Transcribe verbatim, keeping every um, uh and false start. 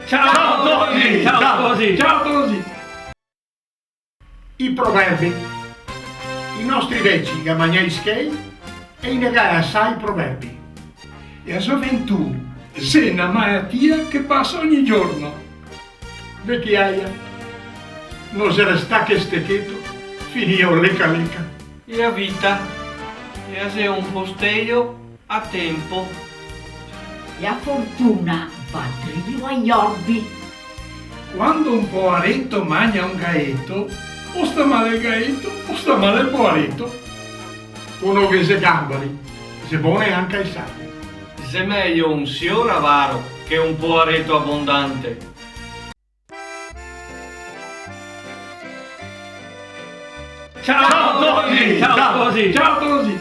Ciao, Tosi! Ciao, Tosi! Ciao, Tosi! I proverbi. I nostri veci i ga magnà i schei e i ne ga lasà i proverbi. E a zoventù xe na malatia che pasa ogni giorno. Veciaia, no xe restà che stecheto, finìo leca leca. E a vita, e a xe un posteio a tempo. E a fortuna va drio ai orbi. Quando un poareto magna un gaeto, o sta male el gaeto, o sta male el poareto. Co no ghe xe gambari, xe bone anca el sale. Xe mejo un sior avaro che un poareto abondante. Ciao, Tosi! Ciao, Tosi! Ciao, Tosi!